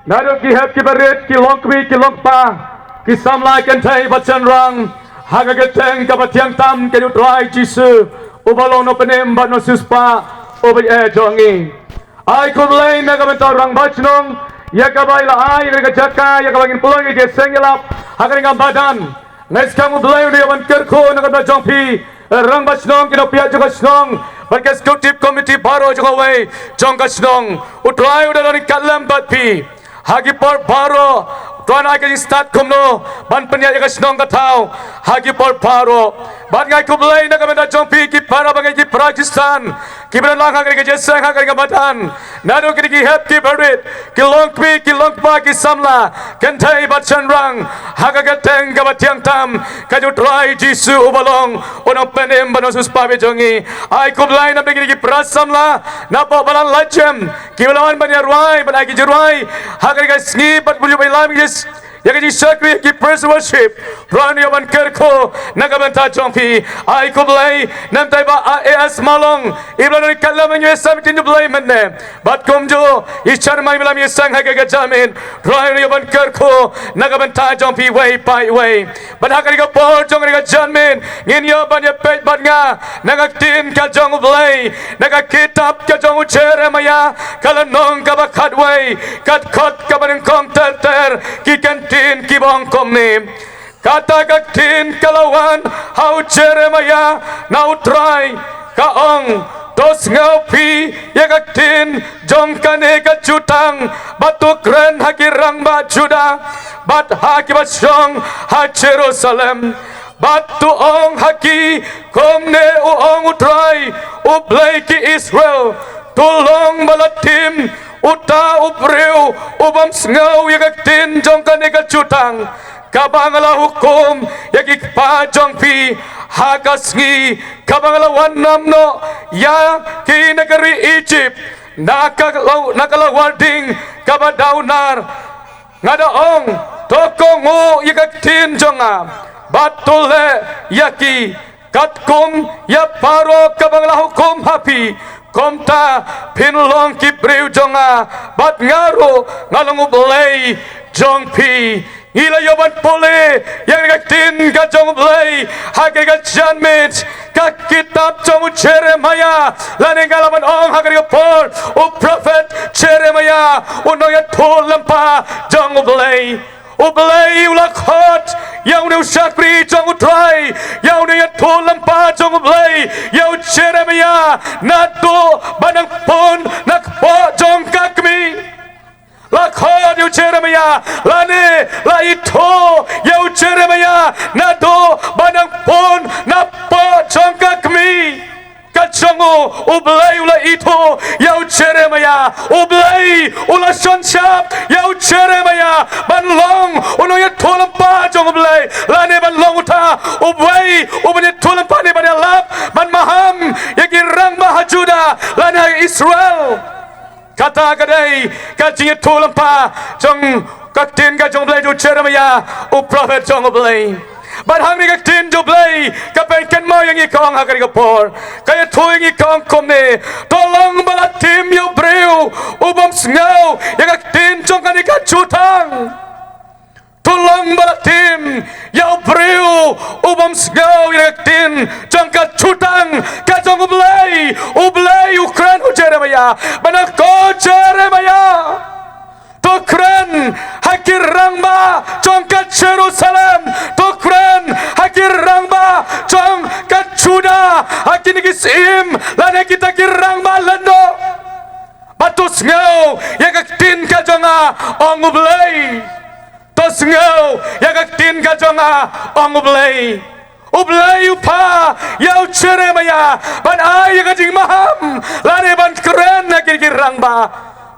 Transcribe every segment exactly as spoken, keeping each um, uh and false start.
Naduh ki hep ki barit, ki longkmie ki longkpa, ki samla kynthei bad shynrang, ha ka kyrteng kaba thiang tam ka jong U Trai Jisu, uba long u nongpynim bad u nongsiewspah uba ïeit jong ngi. Ai khublei na ka bynta u rangbah shnong ïa kaba u la ai ïa ka jaka ïa kaba ngin pynlong ïa ka jingïaseng ïalap ha kane ka madan. Nga ai khublei ïa u Blei uba ïa ban kyrkhu na ka bynta jong phi, eh, rangbah shnong, ki nongpynïaid jong ka shnong, bad ka executive committee baroh jong kawei jong ka shnong. U Trai u da don ryngkat lem bad phi ha ki por baroh. U Trai un ai ka jingstad kumno ban pynïaid ïa ka shnong ka thaw ha ki por baroh. Bad nga ai khublei na ka bynta jong phi ki para bangeit, ki para Khristan kiba don lang ha kane ka jingïaseng, ha kane ka madan. Naduh kine ki hep ki barit, ki longkmie ki longkpa, ki samla kynthei bad shynrang, ha ka kyrteng kaba thiang tam ka jong U Trai Jisu uba long u nongpynim bad u nongsiewspah jong ngi. Ai khublei na bynta kine ki para samla na Pop Balang Laitjem kiba la wan ban ïa rwai, ban ai ki jingrwai ha kane ka sngi bad bun ïa ba ïalam ïa ka jingshakri ki praise worship. U Trai un ïa ban kyrkhu na ka bynta jong phi. Ai khublei na bynta i Bah A S Mawlong iba la don ryngkat lem, ngi ïasam ïa ka ktien U Blei mynne, bad kumjuh i chairman iba la ïaseng ha kane ka janmiet. U Trai un ïa ban kyrkhu na ka bynta jong phi iwei pa iwei. Bad ha kane ka por jong kane ka janmiet ngin ïa ban ïa peit bad nga na ka ktien ka jong U Blei, na ka kitab ka jong u Jeremaïah, ka lynnong kaba khatwei, ka dkhot kaba nyngkong ter ter, ki kyntien kiba ong kumne. Kata ka ktien ka la wan ha u Jeremaïah na U Trai, ka ong, to sngew phi ïa ka ktien jong kane ka jutang, bad to kren ha ki rangbah Judah bad ha kiba shong ha Jerusalem. Bad to ong ha ki, kumne u ong U Trai, U Blei ki Israel, to long ba la tim uta u briew u bym sngew ïa ka ktien jong kane ka jutang kaba nga la hukum ïa ki kpa jong phi ha ka sngi kaba nga la wan nam noh ïa ki na ka ri Egypt, na ka la, na ka lawar ding kaba dawnar. Nga da ong, to kohnguh ïa ka ktien jong nga, bad to leh ïa ki katkum ïa baroh kaba nga la hukum ha phi. Kumta phin long ki briew jong nga, bad nga ruh nga long U Blei jong phi. Ngi la ïa ban pule ïa ka ktien ka jong U Blei ha kane ka janmiet, ka kitab jong u Jeremaïah. Lane nga la ban ong ha kane ka por, u prophet Jeremaïah, u nongïathuhlypa jong U Blei. U Blei u la khot ïa une u shakri jong U Trai, ïa une u nongïathuhlypa jong U Blei, ïa u Jeremaïah, naduh ba nang pun na kpoh jong ka kmie. La khot ïa u Jeremaïah, lane la ithuh ïa u Jeremaïah naduh ba nang pun na kpoh jong ka kmie. Ka jong u, U Blei u la ithuh ïa u Jeremaïah. U Blei u la shon shap ïa u Jeremaïah ban long u nongïathuhlypa jong U Blei, lane ban long uta uwei u ban ïathuhlypa ne ban ïalap, ban maham ïa ki rangbah ha Judah lane ha Israel. Kata ka dei ka jingïathuhlypa jong ka ktien ka jong U Blei jong u Jeremaïah, u prophet jong U Blei. Bad hangne ka ktien jong U Blei ka pynkynmaw ïa ngi, ka ong ha kane ka por, ka ïathuh ïa ngi, ka ong kumne: To long ba la tim ïa u briew u bym sngew ïa ka ktien jong kane ka jutang. To long ba la tim ïa u briew u bym sngew ïa ka ktien jong ka jutang ka jong U Blei. U Blei u kren ha u Jeremaïah, ba nang, ko Jeremaïah, to kren ha ki rangbah jong ka Jerusalem, to kren ha ki rangbah jong ka Judah, ha kine ki syiem lane kita ki rangbah lyngdoh. Bad to sngew ïa ka ktien ka jong nga, ong U Blei. To sngew ïa ka ktien ka jong nga, ong U Blei. U Blei u phah ïa u Jeremaïah ban ai ïa ka jingmaham lane ban kren ha kine ki rangbah,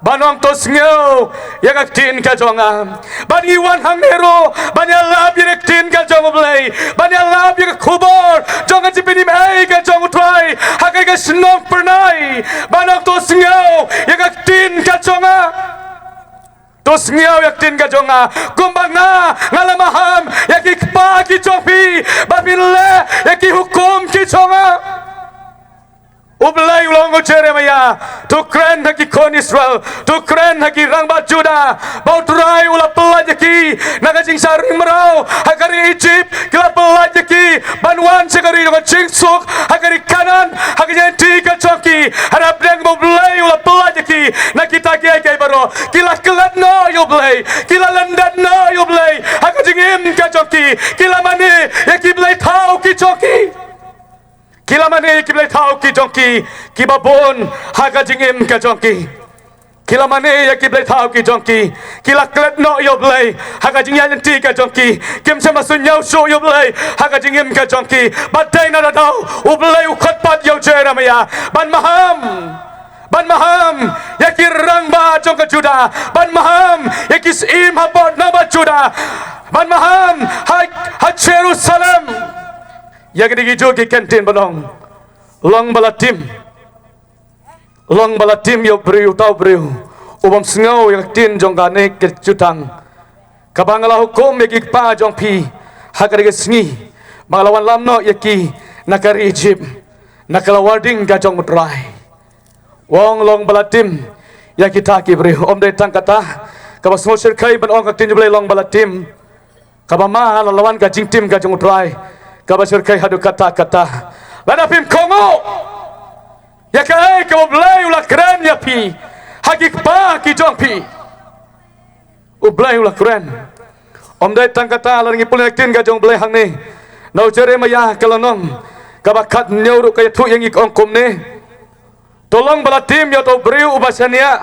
ban ong, to sngew ïa ka ktien ka jong nga. Bad ngi wan hangne ruh ban ïalap ïa ka ktien ka jong U Blei, ban ïalap ïa ka khubor jong ka jingpynim ei ka jong U Trai ha kane ka shnong Pyrnai, ban ong, to sngew ïa ka ktien ka jong nga. To sngew ïa ka ktien ka jong nga, kumba nga, nga la maham ïa ki kpa ki jong phi, ba phin leh ïa ki hukum ki jong nga. U Blei u la ong ïa u Jeremiah, to kren ha ki khun Israel, to kren ha ki rangbah Judah, ba U Trai u la pyllait ïa ki na ka jingshah ring mraw ha ka ri Egypt, ki la pyllait ïa ki ban wan sha ka ri jong ka jingsuk, ha ka ri Kanaan, ha ka jingïaid lynti ka jong ki. Hynrei hapdeng ba U Blei u la pyllait ïa ki na kita kiei kiei baroh, ki la klet noh ïa U Blei, ki la lyndet noh ïa U Blei ha ka jingim ka jong ki, ki la mane ïa ki blei thaw ki jong ki. Ki la mane ïa ki blei thaw ki jong ki, kiba bun ha ka jingim ka jong ki. Ki la mane ïa ki blei thaw ki jong ki, ki la klet noh ïa U Blei ha ka jingïaid lynti ka jong ki. Kim shym la sngew shuh ïa U Blei ha ka jingim ka jong ki. Bad dei na kata ka daw U Blei u khot pat ïa u Jeremiah ban maham, ban maham ïa ki rangbah jong ka Judah, ban maham ïa ki syiem hapoh nongbah Judah, ban maham ha, ha Jerusalem. Ïa kine ki ju ki ktien ba long, long ba la tim, long ba la tim ïa u briew, uta u briew u bym sngew ïa ka ktien jong kane ka jutang, kaba nga la hukum ïa ki kpa jong phi ha kane ka sngi, ba nga la wanlam noh ïa ki na ka ri Egypt, na ka lawarding ka jong U Trai. U ong long ba la tim ïa kita ki briew. Ym dei tang kata, kaba sngewsih kei ban ong ka ktien U Blei long ba la tim, kaba ma la wan ka jingtim ka jong U Trai, kaba sngewsih kei haduh katta katta. Lada phim kohnguh ïa kaei kaba U Blei u la kren ïa phi ha ki kpa ki jong phi, U Blei u la kren. Ym dei tang kata, lada ngi pule ïa ka ktien ka jong U Blei hangne na u Jeremiah ka lynnong kaba khathynñiew ruh ka ïathuh ïa ngi, ka ong kumne. To long ba la tim ïa uta u briew uba shaniah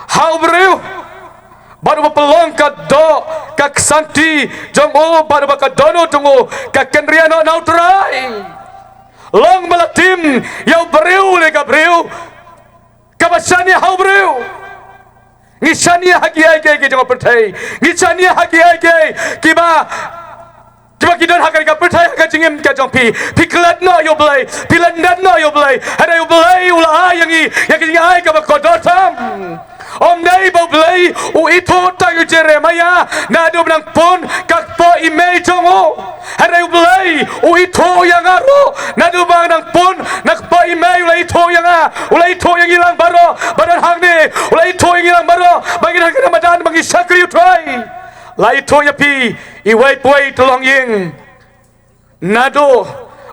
ha u briew, bad uba pynlong ka doh ka ksanti jong u, bad uba ka dohnud jong u ka kynriah noh na U Trai. Long ba la tim ïa u briew, lei ka briew kaba shaniah ha u briew. Ngi shaniah ha kiei kiei ki jong ka pyrthei. Ngi shaniah ha kiei kiei kiba, kiba ki don ha kane ka pyrthei, ha ka jingim ka jong phi. Phi klet noh ïa U Blei, phi lyndet noh ïa U Blei. Hynrei U Blei u la ai ïa ngi ïa ka jingai kaba kordor tam. Ym dei ba U Blei u ithuh tang ïa u Jeremiah naduh ba nang pun ka kpoh i mei jong u. Hynrei U Blei u ithuh ïa nga ruh naduh ba nga dang pun na kpoh i mei. U la ithuh ïa nga, u la ithuh ïa ngi lang baroh ba don hangne, u la ithuh ïa ngi lang baroh ba ngi don ha kane ka madan ba ngi shakri U Trai. La ithuh ïa phi iwei pa iwei, to long ïing naduh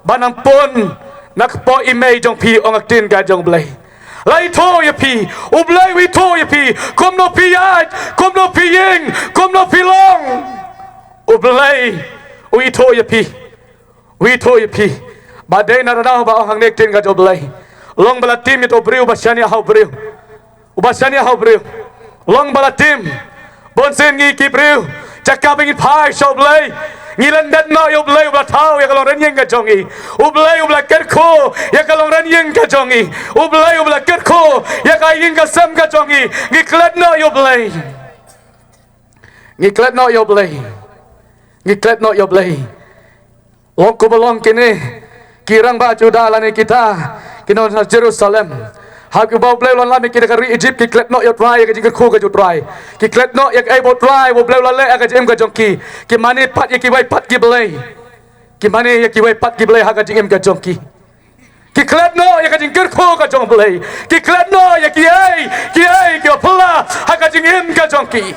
ba nang pun na kpoh i mei jong phi, ong ka ktien ka jong U Blei. La ithuh ïa phi, U Blei u ithuh ïa phi, kumno phi ïaid, kumno phi ïeng, kumno phi long. U Blei u ithuh ïa phi, u ithuh ïa phi. Bad dei na kata ka daw ba ong hangne ka ktien ka jong U Blei, long ba la tim ïa uta u briew uba shaniah ha u briew. Uba shaniah ha u briew. Long ba la tim. Bunsien ngi ki briew, jaka ba ngin phai sha U Blei, ngi lyndet noh ïa U Blei uba la thaw ïa ka longrynieng ka jong ngi, U Blei uba la kyrkhu ïa ka longrynieng ka jong ngi, U Blei uba la kyrkhu ïa ka ïing ka sem ka jong ngi. Ngi klet noh ïa U Blei. Ngi klet noh ïa U Blei. Ngi klet noh ïa U Blei. Long kumba long kine ki rangbah Judah lane kita ki nong na Jerusalem, haba U Blei u la lam ïa ki na ka ri Egypt, ki klet noh ïa U Trai, ïa ka jingkyrkhu ka jong U Trai. Ki klet noh ïa kaei ba U Trai, ba U Blei u la leh ha ka jingim ka jong ki. Ki mane pat ïa kiwei pat ki blei. Ki mane ïa kiwei pat ki blei ha ka jingim ka jong ki. Ki klet noh ïa ka jingkyrkhu ka jong U Blei. Ki klet noh ïa kiei kiei kiba phylla ha ka jingim ka jong ki.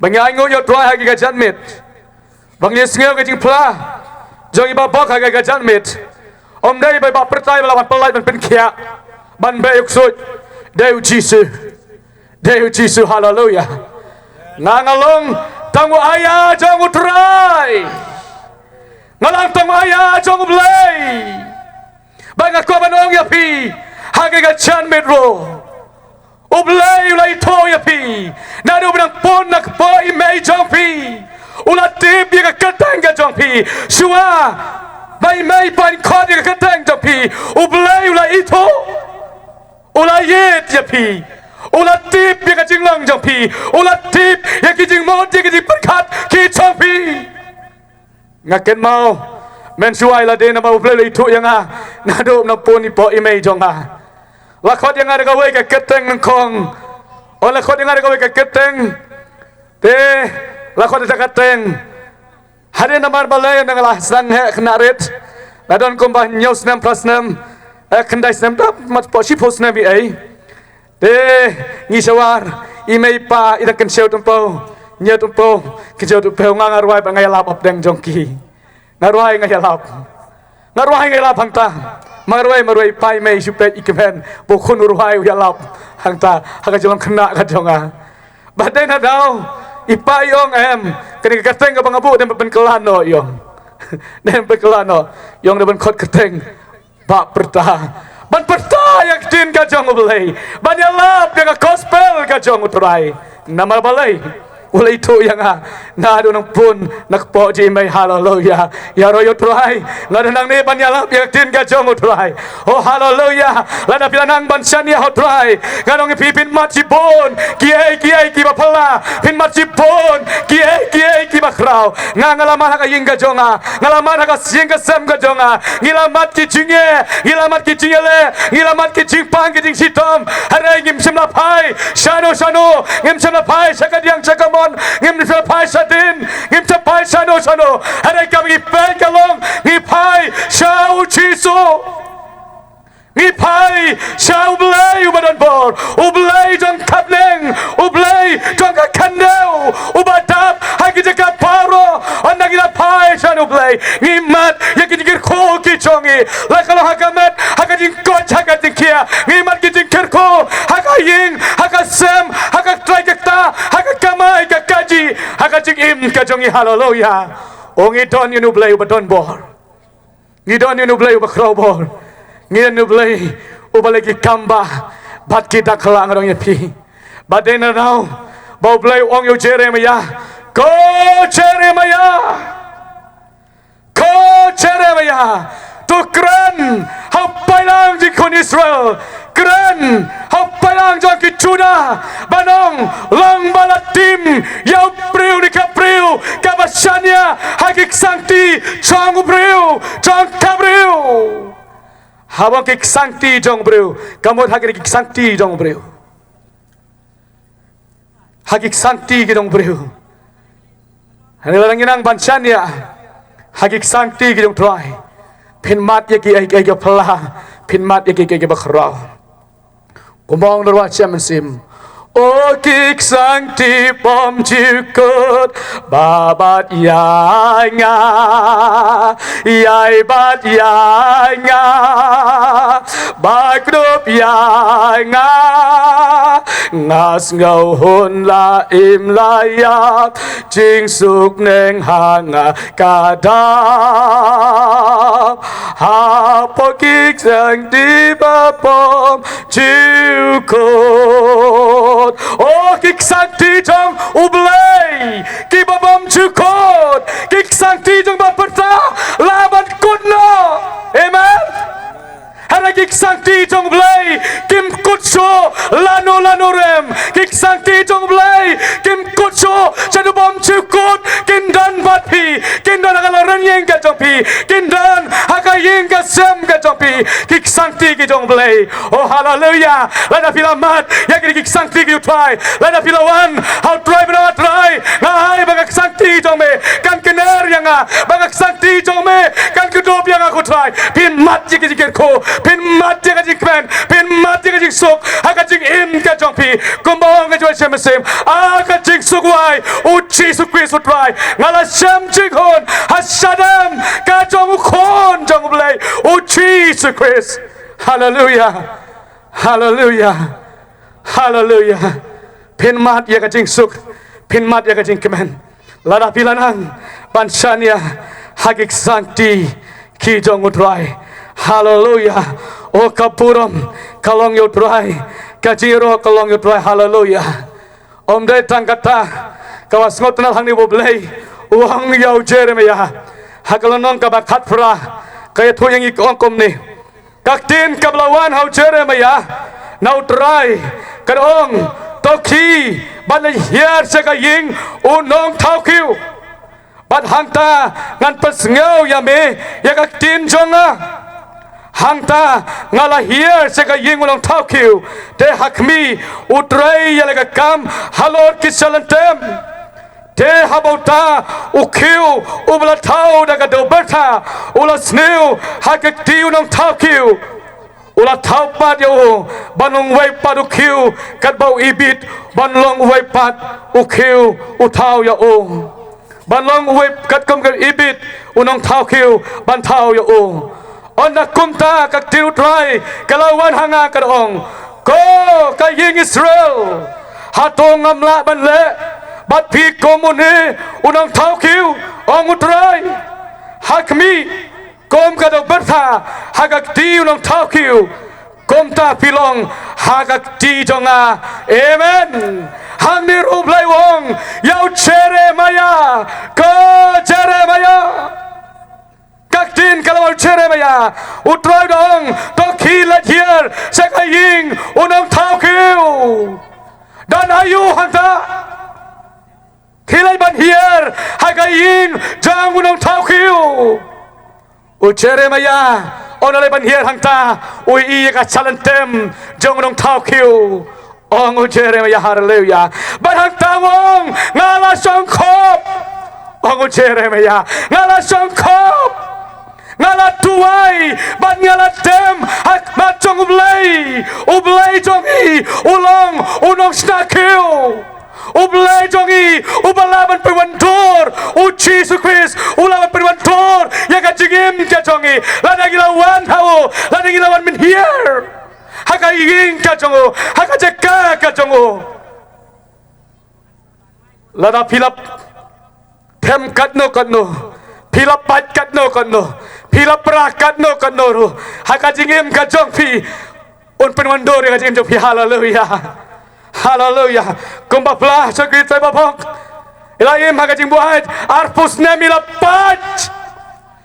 Ba ngi ainguh ïa U Trai ha ki ka janmiet, ba ngi sngew ka jingphylla jong i Bah Bok ha ka ka janmiet. Ym dei ba i Bah Pyrthai ba la wan pyllait ban pynkhiah, ban beh ïa u ksuid. Dei U Jisu. Dei U Jisu. Haleluia. Nga nga long tang u aïa jong U Trai. Nga long tang u aïa jong U Blei. Ba nga kwah ban ong ïa phi ha ka ka janmiet ruh, U Blei u la ithuh ïa phi. Naduh ba nang pun na kpoh i mei jong phi, u la tip ïa ka kyrteng ka jong phi. Shuwa ba i mei pan khot ïa ka kyrteng jong phi, U Blei u la ithuh. U la ïeit ïa phi. U la tip ïa ka jinglong jong phi. U la tip ïa ki jingmut, ïa ki jingpyrkhat ki jong phi. Nga kynmaw mynshuwa, la dei namar U Blei u la ithuh ïa nga naduh ba nang pun i poh i mei jong nga. La khot ïa nga da kawei ka kyrteng nyngkong. O, la khot ïa nga da kawei ka kyrteng. Te la khot da ka kyrteng. Hadien namar balei, nga la sdang heh khynnah rit. La don kumba hynñiew snem, phra snem. Eh, khyndai snem da, mat po shi phew snem i ei. Te ngi shawar, i mei i pa, i dang kynshew tympew, ñiew tympew, kynshew tympew, nga nga rwai bad nga ïalap hapdeng jong ki. Nga rwai nga ïalap. Nga rwai nga ïalap hangta. Ma rwai ma rwai i pa i mei shu peit i kmen. Ba u khun u rwai u ïalap hangta ha ka jinglong khynnah ka jong nga. Bad dei na daw i pa i ong em, kane ka kyrteng kaba nga buh dei ban pynkylla noh i ong. Dei ban pynkylla noh i ong, dei ban khot kyrteng Bah Pyrta. Ban pyrta ïa ka ktien ka jong U Blei. Ban ïalap ïa ka gospel ka jong U Trai. Namar balei? U la ïathuh ïa nga, naduh nangpun na kpoh jong i mei, haleluya. Ïaroh ïa U Trai. Nga don hangne ban ïalap ïa ka ktien ka jong U Trai. Oh, haleluya. Lada phi la nang ban shaniah ha U Trai, nga ong ïa phi, phin mad shibun kiei kiei kiba phylla. Phin mad shibun kiei kiei kiba khraw. Nga nga la mad ha ka ïing ka jong nga. Nga la mad ha ka ïing ka sem ka jong nga. Ngi la mad ki jingeh, ngi la mad ki jingïaleh, ngi la mad ki jingpang ki jingshitom. Hynrei ngim shym la phai shano shano, ngim shym la phai sha kadiang sha kamon, ngim shym la phai shadien, ngim shym la phai shano shano. Hynrei kaba ngi peit ka long, ngi phai sha U Jisu. Ngi phai sha U Blei uba don bor, U Blei jong ka bneng, U Blei jong ka khyndew, uba dap ha ki jaka baroh. Ynda ngi la phai sha U Blei, ngi mad ïa ki jingkyrkhu ki jong ngi, la ka long ha ka met, ha ka jingkoit, ha ka jingkhiah. Ngi mad ki jingkyrkhu ha ka ïing, ha ka sem, ha ka trai ka kta, ha ka kamai ka kajih, ha ka jingim ka jong ngi. Haleluya. O, ngi don ïa U Blei uba don bor. Ngi don ïa U Blei uba khraw bor. Ngi don ïa U Blei uba leh ki kam ba bad ki dak khlak, nga ong ïa phi. Bad dei na daw ba U Blei u ong ïa u Jeremiah, ko Jeremiah, ko Jeremiah, to kren ha u paidlang jong ki khun Israel. Kren ha u paidlang jong ki Judah, ban ong, long ba la tim ïa u briew ne ka briew kaba shaniah ha ki ksangti jong u briew, jong ka briew. Haba ong ki ksangti jong u briew, ka mut ha ki ksangti jong u briew. Ha ki ksangti ki jong u briew. Hynrei lada ngi nang ban shaniah ha ki ksangti ki jong u Trai, phin mad ïa kiei kiei kiba phylla, phin mad ïa kiei kiei kiba khraw. Kumba ong Dkhot Mynsiem. O ki ksangti bymjukut, ba bat ïa nga, ïai bat ïa nga, ba kdup ïa nga. Nga sngew hun la im la ïap, jingsuk neng ha nga ka dap. Hapoh ki ksangti ba bymjukut. O ki ksangti jong U Blei kiba bymjukut, ki ksangti jong Bah Pyrta, lah ban kut noh. Amen. Hynrei ki ksangti jong U Blei kim kut shuh lano lano ruh em. Ki ksangti jong U Blei kim kut shuh sha u bymjukut. Kin don bad phi, kin don ha ka longrynieng ka jong phi, kin don ha ka ïing ka sem ka jong phi. Ki ksangti ki jong U Blei. Oh, haleluya. Lada phi la mad ïa kine ki ksangti ki jong U Trai, lada phi la wan ha U Trai, ban ong, Trai, nga ai ba ka ksangti jong me kan kner ïa nga, ba ka ksangti jong me kan kdup ïa nga, ko Trai. Phin mad ïa ka jingkyrkhu, phin mad ïa ka jingkmen, phin mad ïa ka jingsuk ha ka jingim ka jong phi. Kumba ong ka Dkhot Mynsiem, ha ka jingsuk wai U Jisu Khrist U Trai, nga la shem jinghun ha shadem ka jong U Khun jong U Blei, U Jisu Khrist. Haleluya. Haleluya. Haleluya. Phin mad ïa ka jingsuk, phin mad ïa ka jingkmen, lada phi la nang ban shaniah ha ki ksangti ki jong U Trai. Haleluya. O, ka burom ka long ïa U Trai, ka jingïaroh ka long ïa U Trai. Haleluya. Ym dei tang kata, kaba sngewtynnad hangne ba U Blei u ong ïa u Jeremiah ha ka lynnong kaba khatphra, ka ïathuh ïa ngi, ka ong kumne. Ka ktien kaba la wan ha u Jeremiah na U Trai, ka ong, to khie bad leit hiar sha ka ïing u nongthaw khiew. Bad hangta ngan pynsngew ïa me ïa ka ktien jong nga. Hangta nga la hiar sha ka ïing u nongthaw khiew, te ha khmih, U Trai u ïaleh ka kam halor ki shyllangtem. Te haba uta u khiew uba la thaw da ka dewbyrtha u la sniew ha ka kti u nongthaw khiew, U la thaw pat ïa u ban long uwei pat u khiew, katba u ibit ban long uwei pat u khiew u thaw ïa u. Ban long uwei, katkum ka ibit u nongthaw khiew ban thaw ïa u. Ynda kumta ka ktien U Trai ka la wan ha nga ka da ong, ko ka ïing Israel, hato ngam lah ban leh bad phi kum une u nongthaw khiew, ong U Trai. Ha khmih, kum ka dewbyrtha ha ka kti u nongthaw khiew, kumta phi long ha ka kti jong nga. Amen. Hangne ruh U Blei u ong ïa u Jeremiah, ko Jeremiah. Ka ktien ka la wan Jeremiah, U Trai u da ong, to khie leit hiar sha ka ïing u nongthaw khiew. Don aïu hangta? Khie leit ban hiar ha ka ïing jong u nongthaw khiew. U Jeremiah, ynda u leit ban hiar hangta, u ïohi ïa ka jingïalam jong u nongthaw khiew. Ong u Jeremiah, haleluya. Bad hangta u ong, nga la shongkop. Ong u Jeremiah, nga la shongkop. Nga la duwai bad nga la dem ha khmat jong U Blei. U Blei jong ngi u long u nongshna khiew. U Blei jong ngi uba lah ban pynwandur, U Jisu Khrist u lah ban pynwandur ïa ka jingim ka jong ngi. Lada ngi la wan ha u, lada ngi la wan mynhiar ha ka ïing ka jong u, ha ka jaka ka jong u. Lada phi la them katno katno, phi la pait katno katno, phi la pra katno katno ruh, ha ka jingim ka jong phi un pynwandur ïa ka jingim jong phi. Haleluya. Haleluya. Kumba pla shakri tai babok, i la im ha ka jingbuaid arphew snem, i la pait.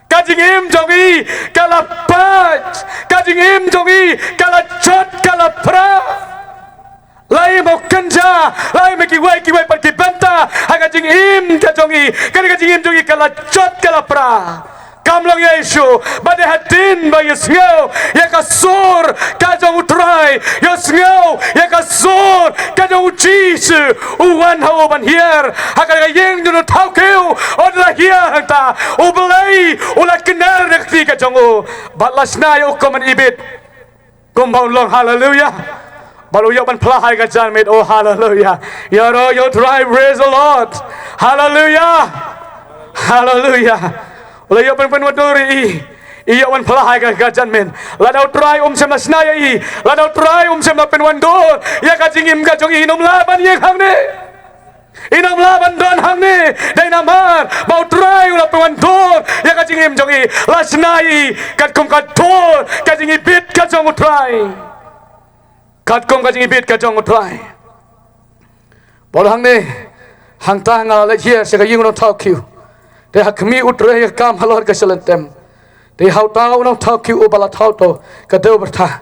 Ka jingim jong i ka la pait. Ka jingim jong i ka la jot, ka la pra. La im ha u kynja, la im ha kiwei kiwei pat ki bynta ha ka jingim ka jong i. Kane ka jingim jong i ka la jot, ka la pra. Kam long ïa i shuh, bad hadien ba ïohsngew ïa ka sur ka jong U Trai, ïohsngew ïa ka sur ka jong U Jisu, u wan ha u ban hiar ha ka ïing jong u nongthaw khiew. Ynda la hiar hangta, U Blei u la kner ïa ka kti ka jong u bad la shna ïa u kum u ibit. Kumba u long, haleluya. Bad u ïoh ban phla ha ka janmiet, oh haleluya. Ïaroh ïa U Trai, praise the Lord. Haleluya. Haleluya. U la ïoh ban pynwandur ïa i. I ïoh ban phla ha ka janmiet. Lada U Trai um shym la shna ïa i, lada U Trai um shym la pynwandur ïa ka jingim ka jong i, in ym lah ban ïeng hangne. In ym lah ban don hangne, dei namar ba U Trai u la pynwandur ïa ka jingim jong i. La shna ïa i katkum ka dur ka jingibit ka jong U Trai. Katkum ka jingibit ka jong U Trai. Bad hangne, hangta nga la leit hiar sha ka ïing u nongthaw khiew. Te ha khmih u trei ïa ka kam halor ka jingïalam. Te ha uta u nongthaw khiew uba la thaw to ka dewbyrtha,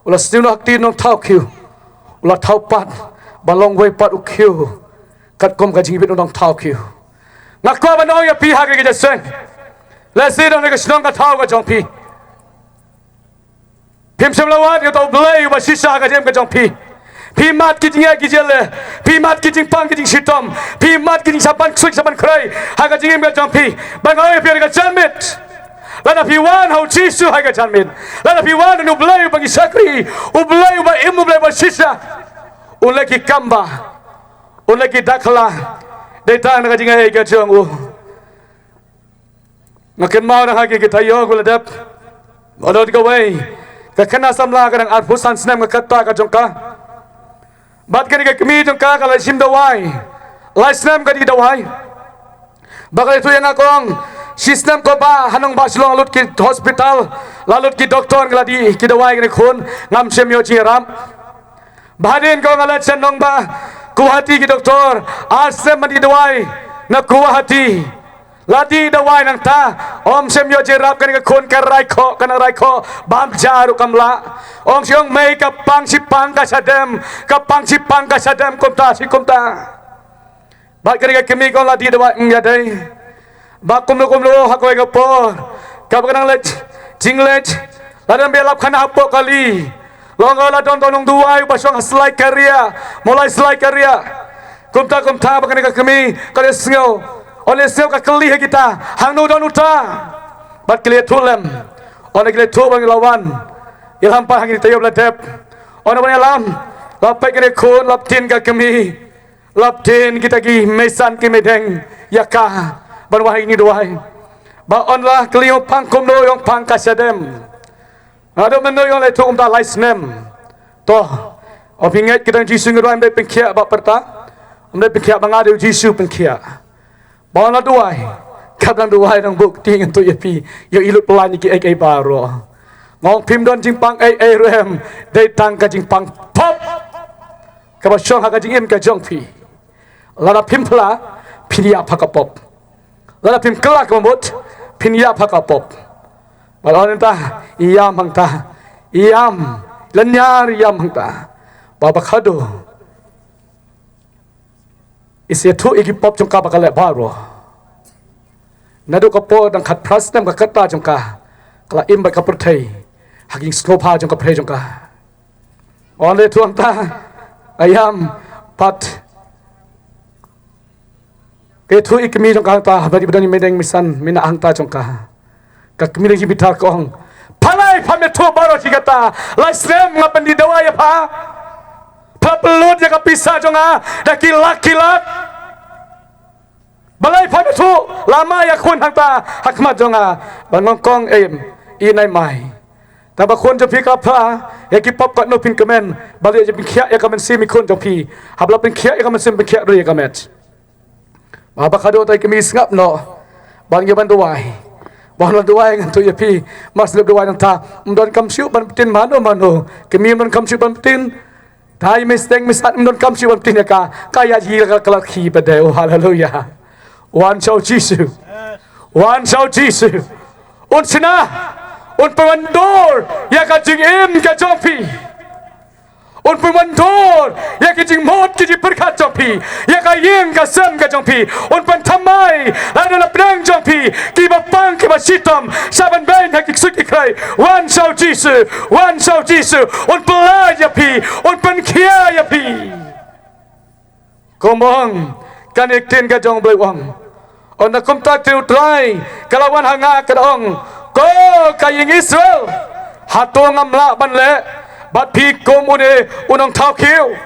u la sniew noh ha ka kti u nongthaw khiew. U la thaw pat ban long uwei pat u khiew katkum ka jingibit u nongthaw khiew. Nga kwah ban ong ïa phi ha kane ka jingïaseng, lehse don ha ka shnong ka thaw ka jong phi, phim shym la wad ïa uta U Blei uba shisha ha ka jingim ka jong phi. Phi mad ki jingeh ki jingleh, phi mad ki jingpang ki jingshitom, phi mad ki jingshaban ksuid shaban khrei ha ka jingim ka jong phi. Bad nga ong ïa phi ha ka janmiet, lada phi wan ha U Jisu ha ka janmiet, lada phi wan ha U Blei uba ngi shakri, U Blei uba im, U Blei uba shisha, un leh ki kam ba, un leh ki dakhla, dei tang na ka jingaiei ka jong u. Nga kynmaw na ha ki, kita ïoh ku la dep. Nga don kawei ka khynnah samla ka dang arphew san snem ka kata ka jong ka. Bad kane ka kmie jong ka ka la shim dawai. Lai snem ka dih dawai. Ba ka la ïathuh ïa nga ka ong, shi snem ko bah, ha nongbah Shillong la lut ki hospital, la lut ki doktor, nga la dih ki dawai kane khun, ngam shym ïoh jingïarap. Ba hadien ko nga la sha nongbah Guwahati ki doktor, ar snem ban dih dawai na Guwahati. La dih dawai nangta, ym shym ïoh jingïarap, kane ka khun ka rai khoh, ka nang rai khoh, bam ja ruh kam lah. Ong shi ong mei ka pang shi pang ka shadem, ka pang shi pang ka shadem kumta shi kumta. Bad kane ka kmie ka ong la dih dawai, mm, ïa dei. Ba kumno kumno ha kawei ka por, kaba ka nang leit jingleit, la dang ïalap khana hapoh kali. La ong ka la don, don u nongduwai uba shong ha Slaikaria, Mawlai Slaikaria. Kumta kumta ba kane ka kmie ka la sngew. Ynda la sngew ka kylli ha kita, hangno don uta? Bad ki la ïathuh lem. Ynda ki la ïathuh ba ngi la wan, Ïalam pat ha kine ki taïew ba la dep. Ong na ban ïalam, la peit kane ka khun, la peit ka kmie, la peit kita ki meisan ki meideng ïa ka, ban wad ha kine ki duwai. Ba ong la kylli ïa u pang kumno, ïa u pang ka shadem. Nga dei mano ïa u, la ïathuh kumta lai snem. To, ong phi ngeit ka dang Jisu ngi duwai, ym dei pynkhiah ba pyrta, ym dei pynkhiah ba nga dei u Jisu, pynkhiah. Ba la duwai, kaba dang duwai dang buh kti, ngan ïathuh ïa phi, ïoh i lut plan ïa kiei kiei baroh. Nga ong phim don jingpang ei ei ruh em, dei tang ka jingpang pop kaba shong ha ka jingim ka jong phi. Lada phim phla, phin ïap ha ka pop. Lada phim kylla ka bamut, phin ïap ha ka pop. Ba la ong nangta, ïam hangta, ïam, lynñiar ïam hangta. Ba ba khadduh i sa ïathuh ïa ki pop jong ka ba ka leh baroh. Naduh ka por dang khatphra snem ka kyrta jong ka, ka la im bad ka pyrthei ha ki jingsngewbha jong ka pyrthei jong ka. Ong la ïathuh hangta, ïam, pat ka ïathuh ïa i kmie jong ka hangta, bad i ba don i meideng meisan mynta hangta jong ka. Ka kmie dang jingbitar ka ong, balei pham ïathuh baroh shi katta? Lai snem nga pyndit dawai ïa pha. Pha pynlut ïa ka pisa jong nga da ki lak ki lak. Balei pham ïathuh lama ïa khun hangta ha khmat jong nga? Ba nyngkong em, i nai mai. Tang ba khun jong phi ka phla ïa ki pop, katno phin kmen. Balei ym pynkhiah ïa ka mynsiem i khun jong phi? Haba la pynkhiah ïa ka mynsiem, pynkhiah ruh ïa ka met. Ba ba khadduh ta i kmie sngap noh. Ban ïa ban duwai. Ban duwai ngan ïathuh ïa phi. Mar shu leh duwai nangta, ym donkam shuh ban btin mano mano. Kmie ym donkam shuh ban btin. Ta i mei sdang mei sat ym donkam shuh ban btin ïa ka. Ka ïa hi ka la khie pat de. Oh, haleluya. Wan sha u Jisu. Wan sha u Jisu. Un shna. Un pynwandur ïa ka jingim ka jong phi. Un pynwandur ïa ki jingmut ki jingpyrkhat jong phi, ïa ka ïing ka sem ka jong phi. Un pynthymmai lada la pdeng jong phi kiba pang kiba shitom, sa ban beiñ ha ki ksuid ki khrei. Wan sha u Jisu, wan sha u Jisu. Un pynlait ïa phi, un pynkhiah ïa phi. Kumba ong kane ka ktien ka jong u Blei, u ong, ynda kumta ka ktien u Trai ka la wan ha nga, ka da ong, ko ka ïing Israel, hato ngam lah ban leh bad phi kum une u nongthaw khiew?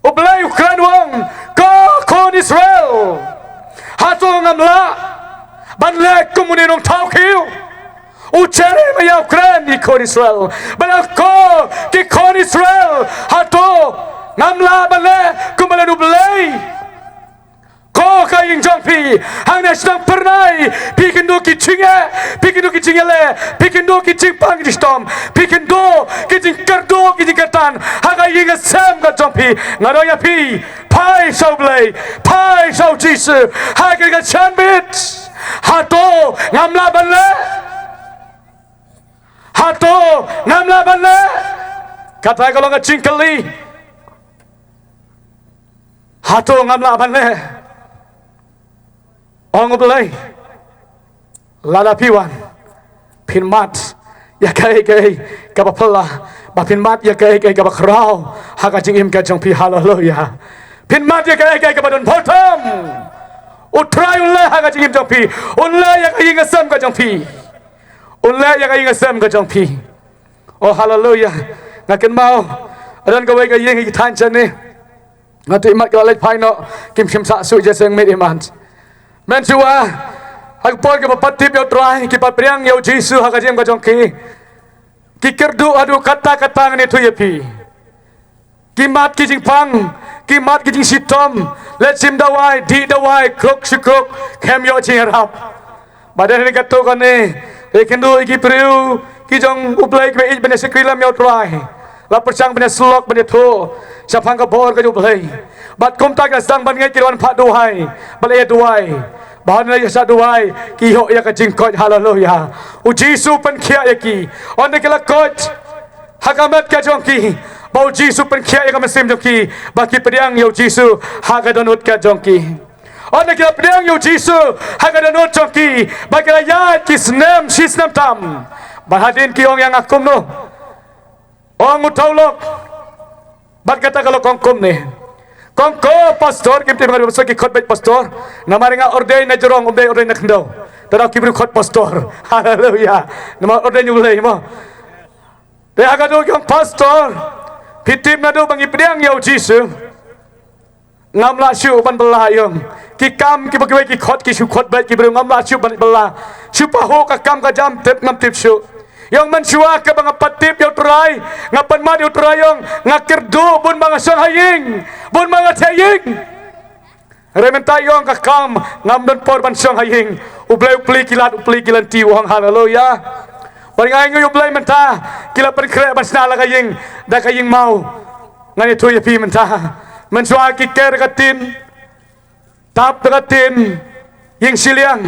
U Blei u kren, u ong, ko khun Israel, hato ngam lah ban leh kum une u nongthaw khiew? U Jeremiah u kren ïa ki khun Israel. Ba la ko ki khun Israel, hato ngam lah ban leh kumba leh U Blei? Ko ka ïing jong phi, hangne sdang pyrnai, phi kynduh ki jingeh, phi kynduh ki jingeh leh, phi kynduh ki jingpang jingshitom, phi kynduh ki jingkyrduh ki jingkyrtan ha ka ïing ka sem ka jong phi. Nga ong ïa phi, phai sha U Blei, phai sha u Jisu ha kane ka janmiet. Hato ngam lah ban leh? Hato ngam lah ban leh? Kata ka long ka jingkylli. Hato ngam lah ban leh? Ong U Blei, lada phi wan, phin mad ïa kaei kaei kaba phylla, ba phin mad ïa kaei kaei kaba khraw ha ka jingim ka jong phi. Haleluya. Phin mad ïa kaei kaei kaba don bhoi tam. U Trai un leh ha ka jingim jong phi. Un leh ïa ka ïing ka sem ka jong phi. Un leh ïa ka ïing ka sem ka jong phi. Oh, haleluya. Nga kynmaw, don kawei ka ïing ha ki thaiñ shane. Nga tip mat ki la leit phai noh, kim shym sah shuh jingïaseng miet imat. Mynshuwa, ha ka por kiba pat tip ïa U Trai, ki pat pdiang ïa u Jisu ha ka jingim ka jong ki, ki kyrduh haduh katta katta, ngan ïathuh ïa phi. Ki mad ki jingpang, ki mad ki jingshitom, leit shim dawai, dih dawai, kruk shi kruk, khlem ïoh jingïarap. Bad ha kane katto katne, ïa kine ki briew ki jong U Blei kiba ïeit ban ïa shakri lem ïa U Trai, la pyrshang ban ïa syllok ban ïathuh shaphang ka bor ka jong U Blei. Bad kumta ki la sdang ban ngeit, ki la wan phah duwai, ba la ïa duwai. Bad haba la ïa shah duwai, ki ïoh ïa ka jingkoit. Haleluya. U Jisu u pynkhiah ïa ki. Ynda ki la koit ha ka met ka jong ki, ba u Jisu u pynkhiah ïa ka mynsiem jong ki, ba ki pdiang ïa u Jisu ha ka dohnud ka jong ki. Ynda ki la pdiang ïa u Jisu ha ka dohnud jong ki, ba ki la ïaid ki snem shi snem tam. Bad hadien ki ong ïa nga kumno? Ong u thaw lok. Bad kata ka la ong kumne. Kong ko pastor, kim tip nga dei pastor, ki khot beit pastor. Namar nga ordain na jrong, um dei ordain na khyndew. Te dei ki briew khot pastor. Haleluya. Namar ordain U Blei mo. Te ha ka duh ki ong, pastor, phi tip naduh ba ngi pdiang ïa u Jisu, ngam lah shuh ban bylla ïa u. Ki kam kiba kiwei ki khot ki shu khot beit ki briew, ngam lah shuh ban bylla. Shu pahuh ka kam ka jam, tip ngam tip shuh. Ïa u ong, mynshuwa kaba nga pat tip ïa u Trai, nga pat mad ïa u Trai, ïa u ong, nga kyrduh bun ba nga shong ha ïing, bun ba nga thiah ïing. Hynrei mynta ïa u ong, ka kam, ngam don por ban shong ha ïing. U Blei u plie ki lad, u plie ki lynti, u ong haleluya. Bad nga ainguh ïa u Blei mynta, ki la pynkhreh ban shna la ka ïing da ka ïing maw. Ngan ïathuh ïa phi mynta. Mynshuwa ki ker ka tin, tap da ka tin, ïing shiliang.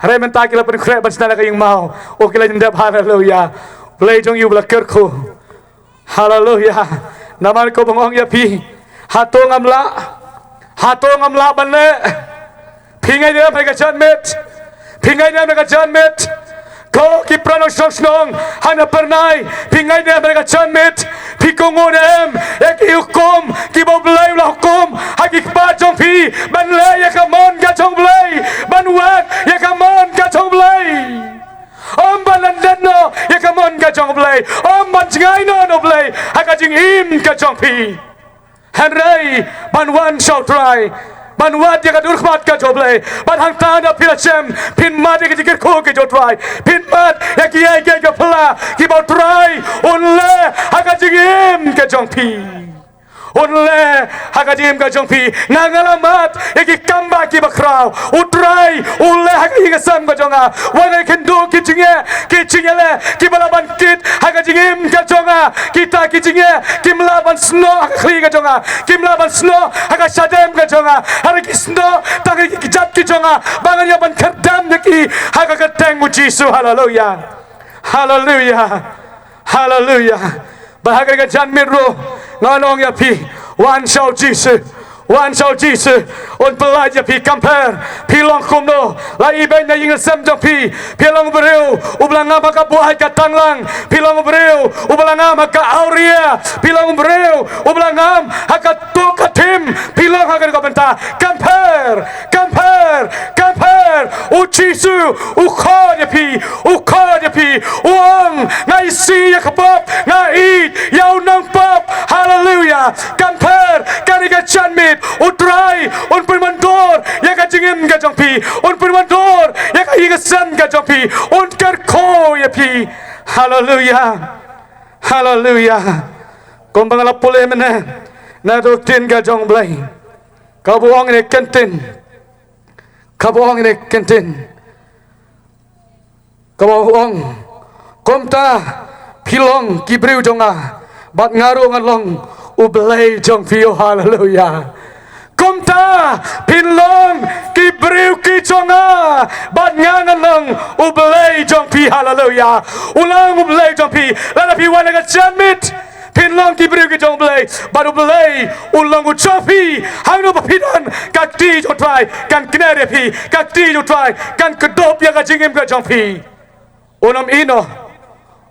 Hynrei mynta ki la pynkhreh ban shna la ka ïing maw. O, ki la ïeng dep, haleluya. Blei jong ngi u ba la kyrkhu. Haleluya. Namar kaba nga ong ïa phi, hato ngam lah? Hato ngam lah ban leh? Phi ngeit ne em ha ka janmiet? Phi ngeit ne em ha ka janmiet? Ko ki para nongshong shnong ha Nongpynïaid, phi ngeit ne em ha ka janmiet? Phi kohnguh ne em ïa ki hukum kiba u Blei u la hukum ha ki kpa jong phi, ban leh ïa ka mon ka jong u Blei, ban wad ïa ka mon ka jong u Blei? Ym ban lyndet noh ïa ka mon ka jong u Blei, ym ban jngai noh na u Blei ha ka jingim ka jong phi. Hynrei ban wan sha u Trai, ban wad ïa ka dur khmat ka jong u Blei. Bad hangta da phi la shem, phin mad ïa ki jingkyrkhu ki jong u Trai, phin mad ïa kiei kiei ki pla kiba u Trai un leh ha ka jingim ka jong phi. Un leh ha ka jingim ka jong phi. Nga, nga la mad ïa ki kam ba kiba khraw. U Trai u leh ha ka ïing ka sem ka jong nga. Wat ïa kynduh ki jingeh, ki jingeh leh kiba lah ban kit ha ka jingim ka jong nga. Kita ki jingeh kim lah ban snoh ha ka khlieh ka jong nga, kim lah ban snoh ha ka shadem ka jong nga. Hynrei ki snoh tang ïa ki kjat ki jong nga ba ngan ïoh ban khyrdem ïa ki ha ka kyrteng u Jisu. Haleluya. Haleluya. Haleluya. Bad ha kane ka janmiet ruh ngan ong ïa phi, wan sha u Jisu. Wan sha u Jisu. Un pyllait ïa phi, kam pher phi long kumno. La ibeiñ na ïing na sem jong phi. Phi long u briew uba la ngam ha ka buaid ka tanglang. Phi long u briew uba la ngam ha ka awria. Phi long u briew uba la ngam ha ka tuh ka thim. Phi long ha kane ka bynta. Kam pher, kam pher, kam pher. U Jisu u khot ïa phi, u khot ïa phi. U ong, nga isih ïa ka pop, nga ïeit ïa u nongpop. Haleluya. Kam pher, kane ka janmiet u Trai un pynwandur ïa ka jingim ka jong phi, un pynwandur ïa ka ïing ka sem ka jong phi, un kyrkhu ïa phi. Haleluya. Haleluya. Kumba nga la pule mynne na ka ktien ka jong u Blei, kaba ong ïa kane ka ktien, kaba ong ïa kane ka ktien, kaba ong, kumta phi long ki briew jong nga, bad nga ruh ngan long u Blei jong phi. Oh, haleluya. Kumta phin long ki briew ki jong nga, bad nga ngan long u Blei jong phi. Haleluya. U long u Blei jong phi. Lada phi wan ha ka janmiet, phin long ki briew ki jong u Blei, bad u Blei u long u jong phi. Hangno ba phi don, ka kti jong u Trai kan kner ïa phi, ka kti jong u Trai kan kdup ïa ka jingim ka jong phi. Un ym ïehnoh,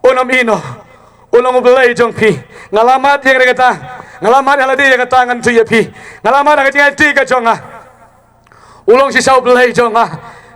un ym ïehnoh. U long u Blei jong phi. Nga la mad ïa kata, nga la mad ïa lade ïa kata, ngan ïathuh ïa phi. Nga la mad ha ka jingïaid lynti ka jong nga. U long shisha u Blei jong nga.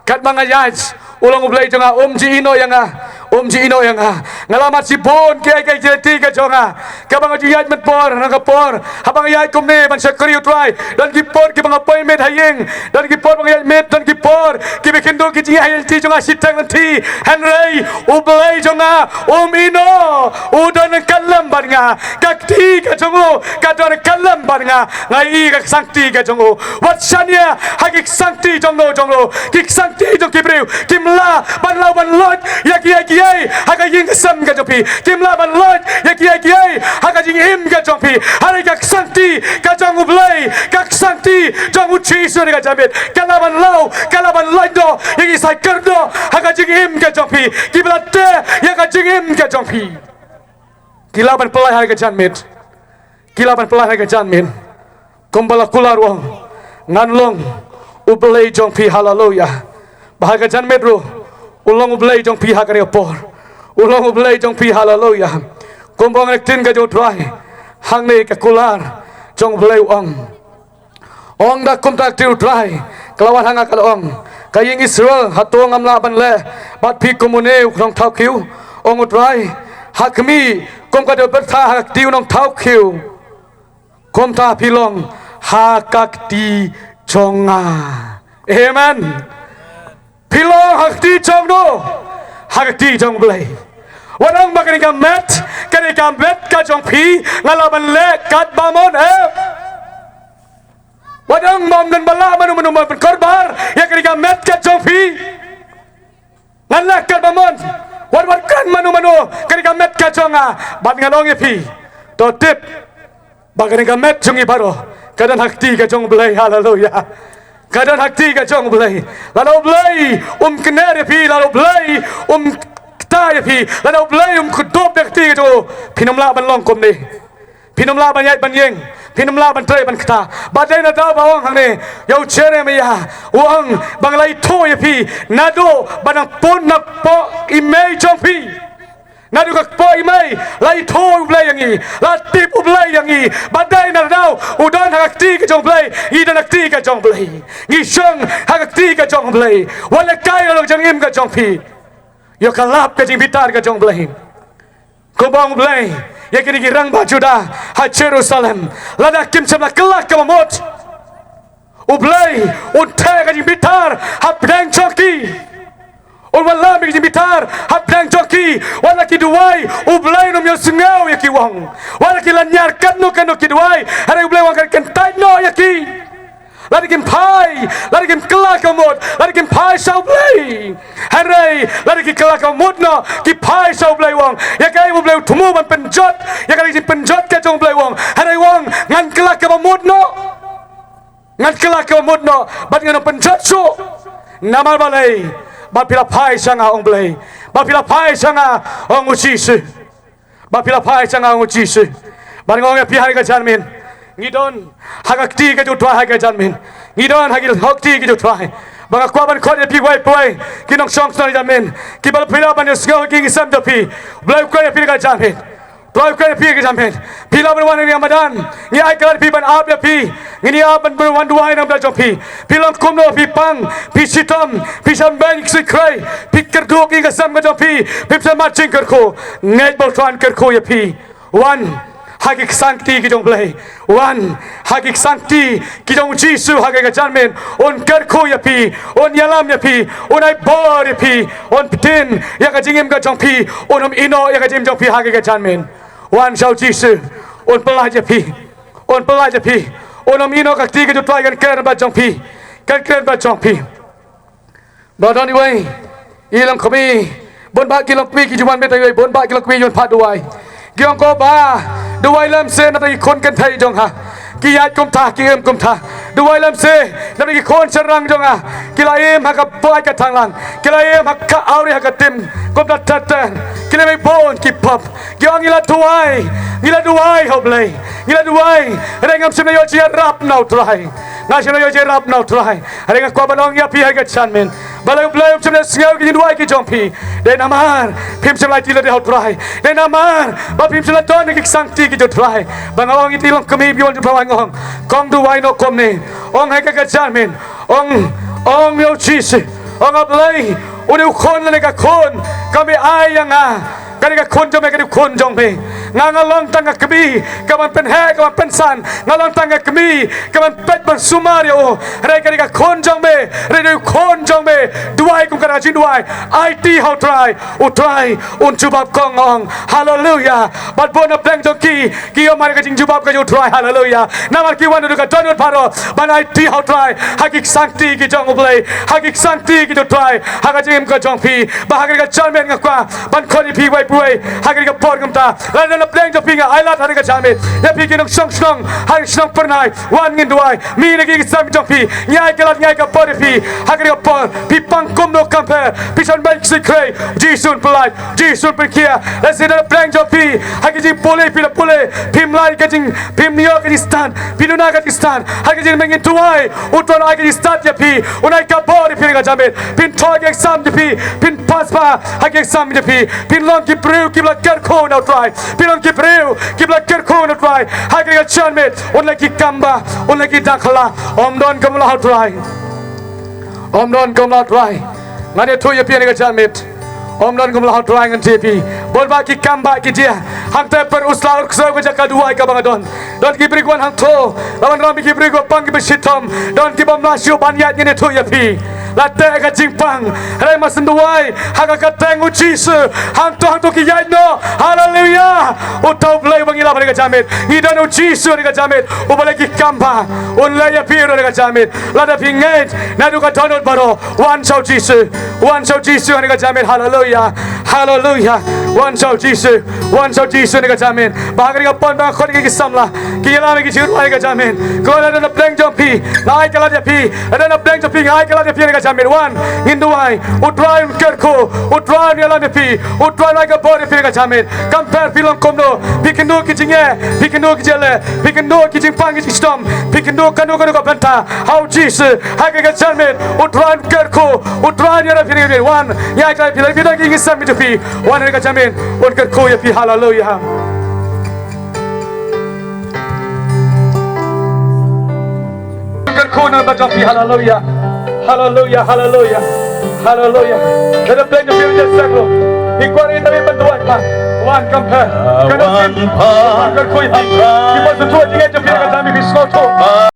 Katba nga ïaid, u long u Blei jong nga, um ju ïehnoh ïa nga, um ju ïehnoh ïa nga. Nga la mad shibun kiei kiei ki lynti ka jong nga. Kaba nga ju ïaid mynpor na ka por, haba nga ïaid kumne ban shakri u Trai, don ki por kiba nga poi miet ha ïing, don ki por ba nga ïaid miet, don ki por kiba kynduh ki jingïaid lynti jong nga shiteng lynti. Hynrei u Blei jong nga um ïehnoh, u don ryngkat lem bad nga. Ka kti ka jong u ka don ryngkat lem bad nga. Nga ïohi ka ksangkti ka jong u. Wat shaniah ha ki ksangkti jong no jong no. Ki ksangkti jong ki briew kim lah ban lait ban lait ïa kiei kiei ha ka ïing ka sem ka jong phi. Kim lah ban lait ïa kiei kiei ha ka jingim ka jong phi. Hynrei ka ksangkti ka jong u Blei, ka ksangkti jong u Jisu ha kane ka janmiet, ka lah ban lait, ka lah ban lait noh ïa ki sai kyrdoh ha ka jingim ka jong phi, kiba la teh ïa ka jingim ka jong phi. Ki lah ban pyllait ha kane ka janmiet. Ki lah ban pyllait ha kane ka janmiet. Kumba la kular u ong, ngan long u Blei jong phi. Haleluya. Bad ha kane ka janmiet ruh u long u Blei jong phi ha kane ka por. U long u Blei jong phi. Haleluya. Kumba ong ka ktien ka jong u Trai, hangne ka kular jong u Blei u ong. Ong da kumta ka ktien u Trai, ka la wan ha nga ka la ong, ka ïing Israel, hato ngam lah ban leh bad phi kum une u nongthaw khiew? Ong u Trai, ha khmih, Kum ka dei pyrta ha ka kti u nongthaw khiew, kumta phi long ha ka kti jong nga. Amen. Phi long ha ka kti jong no, ha ka kti jong Blei. Wat ong ba kane ka met, kane ka met ka jong phi nga lah ban leh katba mon, eh. Wat ong ba ym don ba lah mano mano ban pynkorbar ïa kane ka met ka jong phi. Ngan leh katba mon. Wat wat kren mano mano, kane ka met ka jong nga. Bad ngan ong ïa phi, to tip ba kane ka met jong ngi baroh ka don ha ka kti ka jong Blei. Haleluya. Ka don ha ka kti ka jong Blei. Lada U Blei um kner ïa phi, lada U Blei um kta ïa phi, lada U Blei um kdup da ka kti ka jong u, phin ym lah ban long kumne. Phin ym lah ban ïaid ban ïeng, phin ym lah ban trei ban kta. Ba dei na daw ba ong hangne ïa u Jeremiah, u ong ba nga la ithuh ïa phi naduh ba nang pun na kpoh i mei jong phi. Naduh ka kpoh i mei la ithuh U Blei ïa ngi, la tip U Blei ïa ngi. Ba dei na daw u don ha ka kti ka jong Blei, ngi don ha ka kti ka jong Blei. Ngi shong ha ka kti ka jong Blei. Wat leh kai la long jingim ka jong phi. Ïoh ka lap ka jingbitar ka jong Blei. Kumba ong Blei ïa kine ki rangbah Judah ha Jerusalem, lada kim shym la kylla kaba mut, U Blei un theh ka jingbitar hapdeng jong ki. Un wallam ïa ka jingbitar hapdeng jong ki. Wat la ki duwai, U Blei un ym ïohsngew ïa ki, u ong. Wat la ki lynñiar katno katno ki duwai, hynrei U Blei u wan kyntait noh ïa ki. Lada kim phai, lada kim kylla kaba mut, lada kim phai sha U Blei. Hynrei lada ki kylla kaba mut noh, ki phai sha U Blei, u ong. Ïa kaei U Blei u thmu ban pynjot ïa ka jingpynjot ka jong U Blei, u ong. Hynrei u ong, ngan kylla kaba mut noh. Ngan kylla kaba mut noh bad ngan ym pynjot shuh. Namar balei? Ba phi la phai sha nga, ong Blei. Ba phi la phai sha nga, ong U Jisu. Ba phi la phai sha nga, ong U Jisu. Bad nga ong ïa phi ha kane ka janmiet, ngi don ha ka kti ka jong U Trai ha kane ka janmiet. Ngi don ha ki, ha ka kti ka jong U Trai. Ba nga kwah ban khot ïa phi uwei pa uwei, ki nongshong shnong ha kane ka janmiet, kiba phi lah ban ïohsngew ha ki ïing ki sem jong phi. U Blei u kwah ïa phi ha kane ka janmiet. U Trai u kwah ïa phi ha kane ka janmiet. Phi lah ban wan ha kane ka madan. Ngi ai kyrpad ïa phi ban ap ïa phi. Ngin ïa ban wan duwai na ka bynta jong phi. Phi long kumno, phi pang, phi shitom, phi shah beiñ ki ksuid khrei, phi kyrduh ïing ka sem ka jong phi, phim shym ïoh jingkyrkhu. Ngeit ba U Trai un kyrkhu ïa phi. Wan ha ki ksangti ki jong U Blei. Wan ha ki ksangti ki jong U Jisu ha kane ka janmiet. Un kyrkhu ïa phi, un ïalam ïa phi, un ai bor ïa phi, un pynthiah ïa ka jingim ka jong phi, un ym ïehnoh ïa ka jingim jong phi ha kane ka janmiet. Wan sha U Jisu, un pyllait ïa phi. Un pyllait ïa phi. Un ym ïehnoh, ka kti ka jong U Trai kan kren bad jong phi. Kan kren bad jong phi. Ba don iwei i longkmie, bun bah ki longkmie ki ju wan beit iwei, bun bah ki longkmie ki ju wan phah duwai. Ki ong ko Bah, duwai lem seh na bynta ki khun kynthei jong nga. Ki ïaid kumta, ki im kumta. Duwai lem seh na bynta ki khun shynrang jong nga. Ki la im ha ka pyrthei ka thanglang. Ki la im ha ka awri ha ka tim. Kumta ter ter. Ki la im bun ki pop. Ki ong ngi la duwai, ngi la duwai ha U Blei, ngi la duwai. Hynrei ngam shym la ïoh jingïarap na U Trai. Ngam shym la ïoh jingïarap na U Trai. Hynrei nga kwah ban ong ïa phi ha kane ka janmiet, balei U Blei um shym la sngew ïa ki jingduwai ki jong phi? Dei namar phim shym la aiti lade ha U Trai. Dei namar ba phim shym la don ha ki ksangti ki jong U Trai. Ba nga ong ïa ki longkmie ba wan jubab, nga ong, kong duwai noh kumne. Ong ha kane ka janmiet, ong, ong ïa U Jisu, ong A Blei, une u khun lane ka khun kaba me ai ïa nga. Kane ka khun jong me, kane ka khun jong me. Nga, nga long tang ka kmie kaban pynheh, kaban pynsan. Nga long tang ka kmie kaban peit ban sumar ïa u. Hynrei kane ka khun jong me, hynrei une u khun jong me. Duwai kum kata ka jingduwai. Aiti ha U Trai, U Trai un jubab, kong, nga ong. Haleluya. Bad bun na pdeng jong ki, ki ïoh mareh ka jingjubab ka jong U Trai. Haleluya. Namar ki wan naduh ka dohnud baroh ban aiti ha U Trai, ha ki ksangti ki jong U Blei, ha ki ksangti ki jong U Trai, ha ka jingim ka jong phi. Bad ha kane ka janmiet nga kwah ban khot ïa phi uwei pa uwei ha kane ka por kumta. Lada na pdeng jong phi, nga ailad ha kane ka janmiet ïa phi ki nongshong shnong ha ki shnong Pyrnai, wan ngin duwai. Mih na ki ïing ki sem jong phi, ngi ai ka lad, ngi ai ka bor ïa phi ha kane ka por. Phi pang kumno kam pher, phi shah beiñ ki ksuid khrei, Jisu un pyllait, Jisu un pynkhiah. Lehse na pdeng jong phi ha ka jingpule, phi la pule, phim lah ka jing, phim ïoh ka jingstad, phi duna ka jingstad. Ha ka jingmut ngin duwai, U Trai un ai ka jingstad ïa phi, un ai ka bor ïa phi ha kane ka janmiet. Phin thoh ki exam jong phi, phin pass bha ha ki exam jong phi, phin long ki briew kiba la kyrkhu na U Trai, phin long ki briew kiba la kyrkhu na U Trai ha kane ka janmiet. Un leh ki kam bha, un leh ki dakhla, ym don kumba la ha U Trai. Ym don kumba la ha U Trai. Ngan ïathuh ïa phi ha kane ka janmiet, Ym don kumno ha U Trai ngan thied ïa phi. Bun bah ki kam bah ki jia. Hangta pyrshah u sla u ksew ka jaka duwai kaba nga don. Don ki briew wan hangto. La wanrah ïa ki briew ba pang kiba shitom. Don kiba mlien shuh ban ïaid ngin ïathuh ïa phi. La teh ka jingpang. Hynrei ma sngewduwai ha ka kyrteng U Jisu. Hangto hangto ki ïaid noh. Haleluya. Uta U Blei ba ngi lap ha kane ka janmiet. Ngi don U Jisu ha kane ka janmiet. Uba leh ki kam bah. Un leh ïa phi ruh ha kane ka janmiet. Lada phi ngeit naduh ka dohnud baroh. Wan sha U Jisu. Wan sha U Jisu ha kane ka janmiet. Haleluya. Haleluya. Wan sha U Jisu. Wan sha U Jisu ha kane ka janmiet. Ba ha kane ka por ba nga khot ïa ki samla. Ki ïalam ïa ki jingrwai ha kane ka janmiet. Ko lada na pdeng jong phi. Nga ai kyllad ïa phi. Lada na pdeng jong phi nga ai kyllad ïa phi ha kane ka janmiet. Wan. Ngin duwai. U Trai un kyrkhu. U Trai un ïalam ïa phi. U Trai un ai ka bor ïa phi ha kane ka janmiet. Kam pher phi long kumno. Phi kynduh ki jingeh. Phi kynduh ki jingleh. Phi kynduh ki jingpang ki jingshitom. Phi kynduh kano kano ka bynta. Ha U Jisu, ha kane ka janmiet, U Trai un kyrkhu, U Trai un ïarap ïa phi, wan, ïa ka phi la phi da ki ngi sam ki jong phi, wan ha kane ka janmiet, un kyrkhu ïa phi, haleluya. Kyrkhu na ba jong phi, haleluya. Haleluya, haleluya. Haleluya. Ka da pdeng jong phi u jingïaseng ruh. Phi kwah ïa ka ban duwai pat. Wan kam pher. Ka da pdeng, wan kyrkhu ïa phi. Phi ba sngewthuh jingeh jong phi ha kane ka janmiet phi sngewthuh.